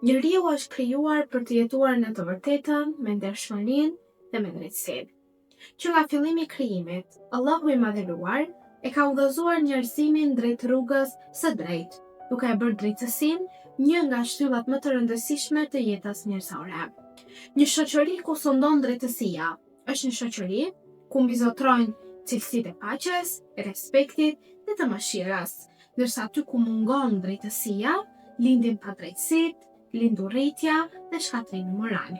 Njeriu është krijuar për të jetuar në të vërtetën, me ndershmërinë dhe me drejtësinë. Që nga fillimi i krijimit, Allahu i Madhëruar e ka udhëzuar njerëzimin drejt rrugës së drejtë, duke e bërë drejtësinë një nga shtyllat më të rëndësishme të jetës njerëzore. Një shoqëri ku sundon drejtësia, është një shoqëri ku mbizotërojnë cilësitë e paqes, respektit dhe të mëshirës, ndërsa aty ku mungon drejtësia, lindin padrejtësitë, lind urrejtja dhe shkatërrimi moral.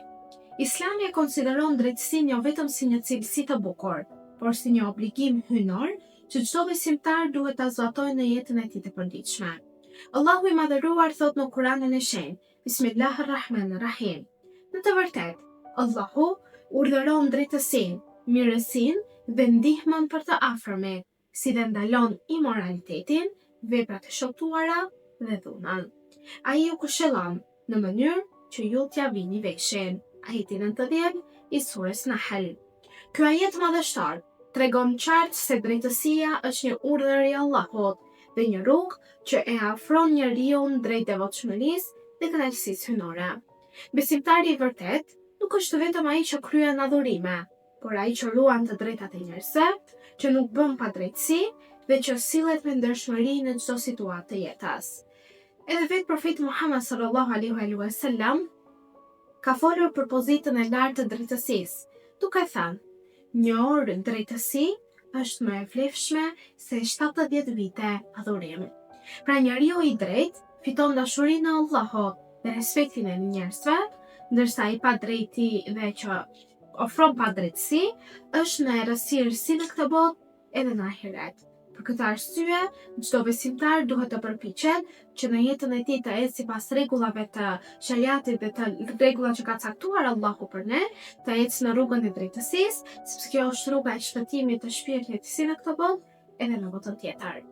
Islami e konsideron drejtësinë jo vetëm si një cilësi të bukur, por si një obligim hyjnor që çdo besimtar duhet ta zbatojë në jetën e tij të përditshme. Allahu i Madhëruar thotë në Kuranin e Shenjtë, Bismillah ar-Rahman ar-Rahim. Në të vërtetë, Allahu urdhëron drejtësinë, mirësinë dhe ndihmën për të afërmit, si dhe ndalon imoralitetin, veprat e shëmtuara dhe dhunën. Ai ju këshillon në mënyrë që ju t'ia vini veshin. Ajeti 90 i surës Nahl. Ky ajet madhështor tregon qartë se drejtësia është një urdhër i Allahut dhe një rrugë që e afron njeriun drejt devotshmërisë dhe kënaqësisë hyjnore. Besimtari i vërtetë nuk është vetëm ai që kryen adhurime, por ai që ruan të drejtat e njerëzve, që nuk bën padrejtësi dhe që sillet me ndershmëri në çdo situatë të jetës. Edhe vetë Profeti Muhammed sallallahu alejhi ue sellem ka folur për pozitën e lartë të drejtësisë, duke thënë, Një orë drejtësi është më e vlefshme se 70 vite adhurim. Pra njeriu i drejtë fiton dashurinë e Allahut dhe respektin e njerëzve, ndërsa i padrejti dhe që ofron padrejtësi është në errësirë si në këtë botë edhe në ahiret. Për këtë arsye, çdo besimtar duhet të përpiqet që në jetën e tij të ecë sipas rregullave të shariatit dhe të rregullave që ka caktuar Allahu për ne, të ecë në rrugën e drejtësisë, sepse kjo është rruga e shpëtimit të shpirtit si në këtë botë edhe në botën tjetër.